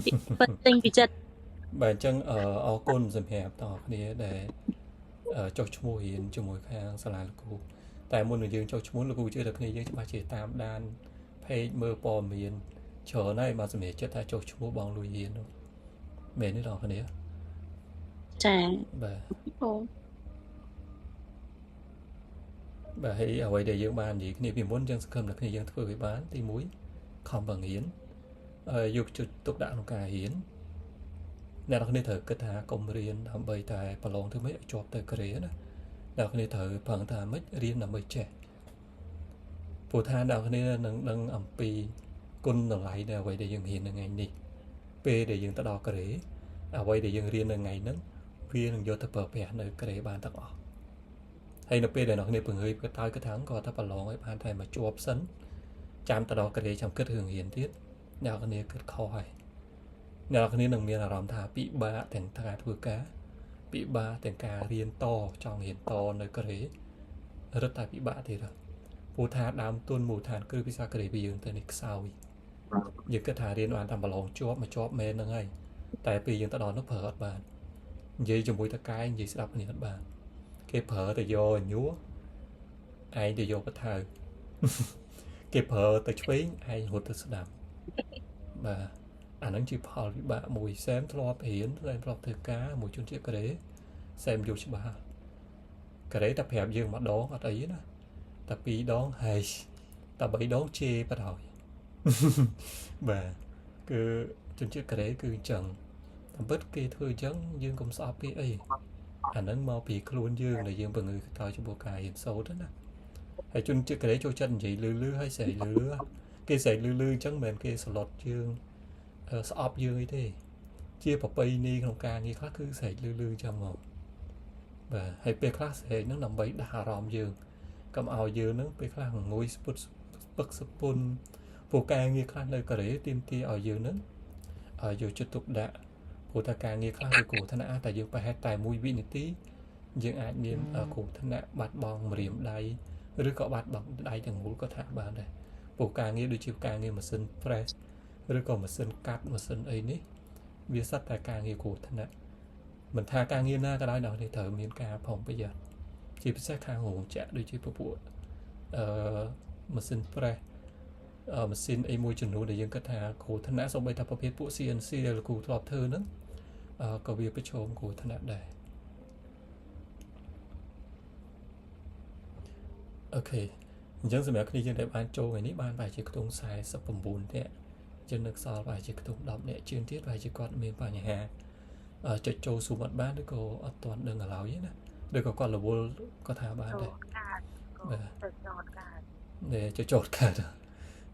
ពិតចេញពីចិត្ត បាទអញ្ចឹងអរគុណសម្រាប់តគ្នាដែលចុះឈ្មោះរៀនជាមួយខាងសាលាលោកគ្រូតែមុននឹងយើងចុះឈ្មោះលោកគ្រូជឿថាគ្នាយើងច្បាស់ជាតាមដាន page មើលព័ត៌មានច្រើនហើយបាទសម្រាប់ចិត្តថាចុះឈ្មោះបងលួយរៀននោះមែនទេដល់គ្នា ចា បាទ អូ បាទហើយអ្វីដែលយើងបាននិយាយគ្នាពីមុនយើងសង្ឃឹមថាគ្នាយើងធ្វើឲ្យបានទី1ខំបង្រៀនយកចិត្តទុកដាក់ក្នុងការរៀនអ្នកនរគ្នាត្រូវគិតថាកុំរៀនដើម្បីតែប្រឡងធ្វើម៉េចឲ្យជាប់ទៅកូរ៉េណាអ្នកនរគ្នាត្រូវប្រឹងថាម៉េចរៀនដើម្បីចេះព្រោះថាអ្នកនរគ្នានឹងដឹងអំពីគុណតម្លៃនៃអ្វីដែលយើងរៀននៅថ្ងៃនេះពេលដែលយើងទៅដល់កូរ៉េអ្វីដែលយើងរៀននៅថ្ងៃហ្នឹងវានឹងយកទៅប្រើប្រាស់នៅកូរ៉េបានទាំងអស់ហើយនៅពេលដែលអ្នកគ្នាពង្រើយគិតទៅគិតថាគាត់ថាប្រឡងឲ្យបានតែមកជាប់សិនចាំទៅដល់កូរ៉េចាំគិតរឿងរៀនទៀតអ្នកគ្នាគិតខុសហើយអ្នកគ្នានឹងមានអារម្មណ៍ថាពិបាកទាំងការធ្វើការពិបាកទាំងការរៀនតចង់រៀនតនៅកូរ៉េរឹតតែពិបាកទៀតព្រោះថាដើមទុនមូលដ្ឋានគ្រឹះភាសាកូរ៉េពីយើងទៅនេះខ្សោយយើងគិតថារៀនបានតាមប្រឡងជាប់មកជាប់មែនហ្នឹងហើយតែពេលយើងទៅដល់នោះប្រើអត់បាននិយាយជាមួយតកែនិយាយស្ដាប់គ្នាអត់បានគេប្រើទៅយកញួរឯងទៅយកបថៅគេប្រើទៅឆ្វេងឯងរត់ទៅស្ដាំបាទអាហ្នឹងជាផលវិបាកមួយសែមធ្លាប់រៀនសែមធ្លាប់ធ្វើការមួយជនជាតិកូរ៉េសែមយល់ច្បាស់កូរ៉េតែប្រាប់យើងម្ដងអត់អីណាតែពីរដងហើយតែបីដងជេរបដ ாய் បាទគឺជនជាតិកូរ៉េគឺអញ្ចឹងតាមពិតគេធ្វើអញ្ចឹងយើងកុំស្អប់គេអីអាហ្នឹងមកពីខ្លួនយើងដែលយើងពង្រឹងតចំពោះការរៀនសូត្រណាហើយជនជាតិកូរ៉េចូលចិត្តនិយាយលឺលឺហើយស្រែកលឺលឺគេស្រែកលឺលឺអញ្ចឹងមិនមែនគេស្លុតយើងស្អប់យើងអីទេជាប្រពៃណីក្នុងការងារខ្លះគឺស្រែកលឺលឺអញ្ចឹងមកបាទហើយពេលខ្លះស្រែកហ្នឹងដើម្បីដាស់អារម្មណ៍យើងកុំឲ្យយើងហ្នឹងពេលខ្លះងុយស្ពុតពឹកសពុនព្រោះការងារខ្លះនៅកូរ៉េទាមទារឲ្យយើងហ្នឹងឲ្យយកចិត្តទុកដាក់ព្រោះថាការងារខ្លះវាគ្រោះថ្នាក់តែយើងប្រហែលតែ1វិនាទីយើងអាចមានគ្រោះថ្នាក់បាត់បង់ម្រាមដៃឬក៏បាត់បង់ដៃទាំងមូលក៏ថាបានដែរព្រោះការងារដូចជាការងារម៉ាស៊ីន press ឬក៏ម៉ាស៊ីនកាត់ម៉ាស៊ីនអីនេះវាសុទ្ធតែការងារគ្រោះថ្នាក់មិនថាការងារណាក៏ដោយដល់នេះត្រូវមានការប្រុងប្រយ័ត្នជាពិសេសខាងរោងចក្រដូចជាពពួកម៉ាស៊ីន press ម៉ាស៊ីនអីមួយចំនួនដែលយើងគិតថាគ្រោះថ្នាក់សូម្បីតែប្រភេទពួក CNC ដែលលោកគ្រូធ្លាប់ធ្វើហ្នឹងក៏វាប្រឈមគ្រោះថ្នាក់ដែរអូខេអញ្ចឹងសម្រាប់គ្នាយើងដែលបានចូលថ្ងៃនេះបានប្រហែលជាខ្ទង់49នាក់យើងនឹកសល់ប្រហែលជាខ្ទង់10នាក់ជាងទៀតប្រហែលជាគាត់មានបញ្ហាចុចចូល Zoom អត់បានឬក៏អត់ទាន់ដឹងឡើយណាឬក៏គាត់រវល់ក៏ថាបានដែរបាទនេះចុចចូលកាត់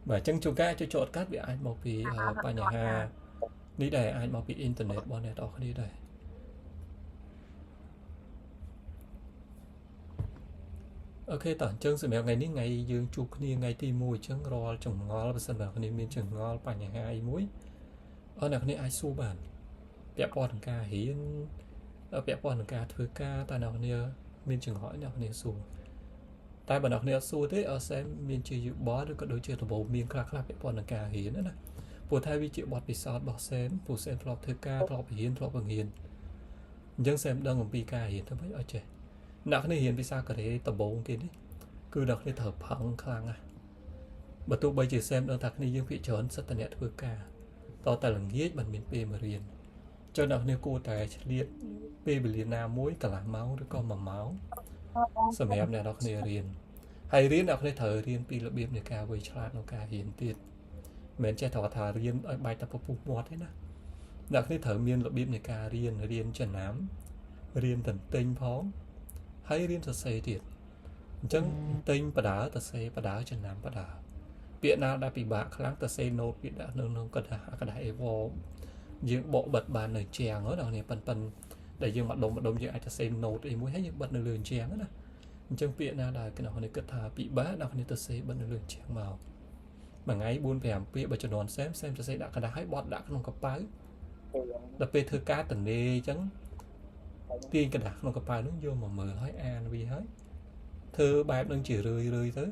បាទអញ្ចឹងជួនកាលចុចចូលកាត់វាអាចមកពីបញ្ហានេះដែរអាចមកពីអ៊ីនធឺណិតរបស់អ្នកទាំងអស់គ្នាដែរអូខេតោះអញ្ចឹងសម្រាប់ថ្ងៃនេះថ្ងៃយើងជួបគ្នាថ្ងៃទី1អញ្ចឹងរាល់ចម្ងល់បើសិនបើគ្នាមានចម្ងល់បញ្ហាអីមួយអ្នកគ្នាអាចសួរបានពាក់ព័ន្ធនឹងការរៀនពាក់ព័ន្ធនឹងការធ្វើការតើអ្នកគ្នាមានចម្ងល់អ្នកគ្នាសួរតែបើអ្នកគ្នាអត់សួរទេអត់សែមមានជាយោបល់ឬក៏ដូចជាដំបូន្មានខ្លះៗពាក់ព័ន្ធនឹងការរៀនណាព្រោះថាវាជាបទពិសោធន៍របស់សែមព្រោះសែមធ្លាប់ធ្វើការធ្លាប់រៀនធ្លាប់បង្រៀនអញ្ចឹងសែមដឹងអំពីការរៀនទៅមិនឲ្យចេះអ្នកគ្នារៀនភាសាកូរ៉េដំបូងគេនេះគឺអ្នកគ្នាត្រូវផឹងខ្លាំងណាស់បើទោះបីជាសែមដឹងថាគ្នាយើងភាគច្រើនសិតតែអ្នកធ្វើការតតែល្ងាចមិនមានពេលមករៀនចុះអ្នកគ្នាគួរតែឆ្លៀតពេលវេលាណាមួយកន្លះម៉ោងឬក៏1ម៉ោងសម្រាប់អ្នកនរគ្នារៀនហើយរៀនអ្នកគ្នាត្រូវរៀនពីរបៀបនៃការវៃឆ្លាតក្នុងការរៀនទៀតមិនមែនចេះតែថារៀនឲ្យបែកតែពពុះមាត់ទេណាអ្នកគ្នាត្រូវមានរបៀបនៃការរៀនរៀនចំណាំរៀនទន្ទិញផងហើយរៀនសរសេរទៀតអញ្ចឹងទិញបដាសរសេរបដាចំណាំបដាពាក្យណាដែលពិបាកខ្លាំងសរសេរណូតពាក្យដាក់នៅក្នុងក្រដាសក្រដាស A4 យើងបកបិទបាននៅជាងហ្នឹងនេះប៉ិនដែលយើងម្ដុំម្ដុំយើងអាចសរសេរណូតអីមួយហើយយើងបិទនៅលើជាងណាអញ្ចឹងពាក្យណាដែលអ្នកនេះគិតថាពិបាកអ្នកនេះទៅសេបិទនៅលើជាងមកមួយថ្ងៃ4 5ពាក្យបើចំនួនសែមសែមសរសេរដាក់ក្រដាសហើយបត់ដាក់ក្នុងកប៉ៅដល់ពេលធ្វើការតនេអញ្ចឹងទាញក្រដាសក្នុងកប៉ៅនោះយកមកមើលហើយអានវាហើយធ្វើបែបនឹងជារឿយរឿយទៅ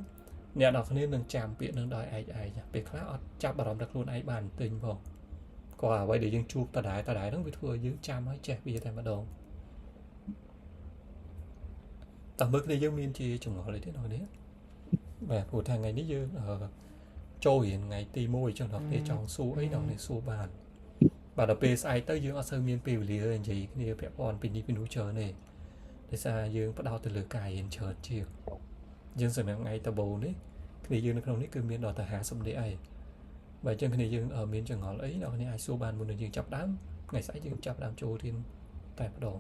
អ្នកនរគ្នានឹងចាំពាក្យនឹងដោយឯកឯងពេលខ្លះអត់ចាប់អារម្មណ៍ដល់ខ្លួនឯងបានទិញផង ក៏អ្វីដែលយើងជួបដដែលដដែលហ្នឹងវាធ្វើឲ្យយើងចាំហើយចេះវាតែម្ដងតើមើលគ្នាយើងមានជាចម្ងល់អីទេអ្នកនេះបាទព្រោះថាថ្ងៃនេះយើងចូលរៀនថ្ងៃទី1អញ្ចឹងអ្នកនេះចង់សួរអីអ្នកនេះសួរបានបាទដល់ពេលស្អែកទៅយើងអត់សូវមានពេលវេលានិយាយគ្នាពាក់ព័ន្ធពីនេះពីនោះច្រើនទេដោយសារយើងផ្ដោតទៅលើការរៀនច្រើនជាងយើងសម្រាប់ថ្ងៃដំបូងនេះគ្នាយើងនៅក្នុងនេះគឺមានដល់ទៅ50នាក់ឯងបាទអញ្ចឹងគ្នាយើងមានចង្អល់អីអ្នកនេះអាចសួរបានមុននឹងយើងចាប់ដើមថ្ងៃស្អែកយើងចាប់ដើមចូលរៀនតែម្ដង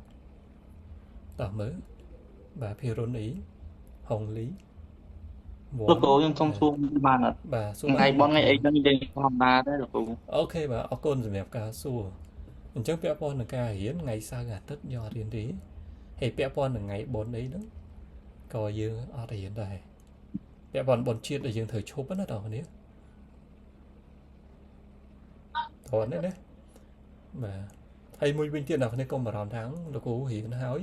តោះមើលបាទភិរុនអីហុងលី លោកគ្រូខ្ញុំសូមសួរបានអត់ បាទសួរ ថ្ងៃបនថ្ងៃអីហ្នឹងយើងធម្មតាទេលោកគ្រូ OK បាទអរគុណសម្រាប់ការសួរអញ្ចឹងពាក់ព័ន្ធនឹងការរៀនថ្ងៃសៅរ៍អាទិត្យយករៀនទេហើយពាក់ព័ន្ធនឹងថ្ងៃបុណ្យអីហ្នឹងក៏យើងអត់រៀនដែរពាក់ព័ន្ធបុណ្យជាតិដែលយើងត្រូវឈប់ណាបងប្អូនតោះនេះណាបាទហើយមួយវិញទៀតអ្នកនេះកុំបារម្ភថាលោកគ្រូរៀនហើយ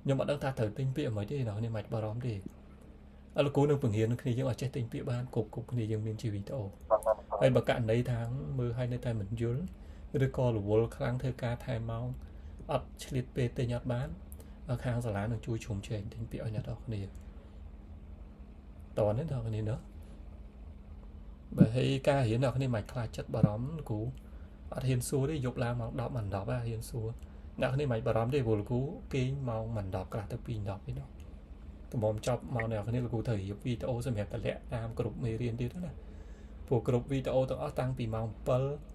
ខ្ញុំអត់ដឹងថាត្រូវទិញពាក្យមិនទេអ្នកនេះមិនបារម្ភទេអរលោកគ្រូនឹងបង្រៀនគ្នាយើងឲ្យចេះទិញពាក្យបានគ្រប់គ្រប់គ្នាយើងមានជាវីដេអូហើយបើករណីថាមើលឲ្យនៅតែមិនយល់ឬក៏រវល់ខ្លាំងធ្វើការថែមម៉ោងអត់ឆ្លៀតពេលទិញអត់បានខាងសាលានឹងជួយជ្រោមជ្រែងទិញពាក្យឲ្យអ្នកនរគ្នាតោះនេះអ្នកគ្នាណាបើហើយការរៀនអ្នកគ្នាមិនខ្លាចចិត្តបារម្ភគ្រូអត់ហ៊ានសួរទេយប់ឡើងម៉ោង10មិន10ហ៊ានសួរអ្នកគ្នាមិនបារម្ភទេព្រោះលោកគ្រូគេងម៉ោងមិន10ខ្លះទៅ2 10ទេនោះតម្រាំចប់មកអ្នកគ្នាលោកគ្រូត្រូវរៀបវីដេអូសម្រាប់តម្លាក់តាមគ្រប់មេរៀនទៀតណាព្រោះគ្រប់វីដេអូទាំងអស់តាំងពីម៉ោង7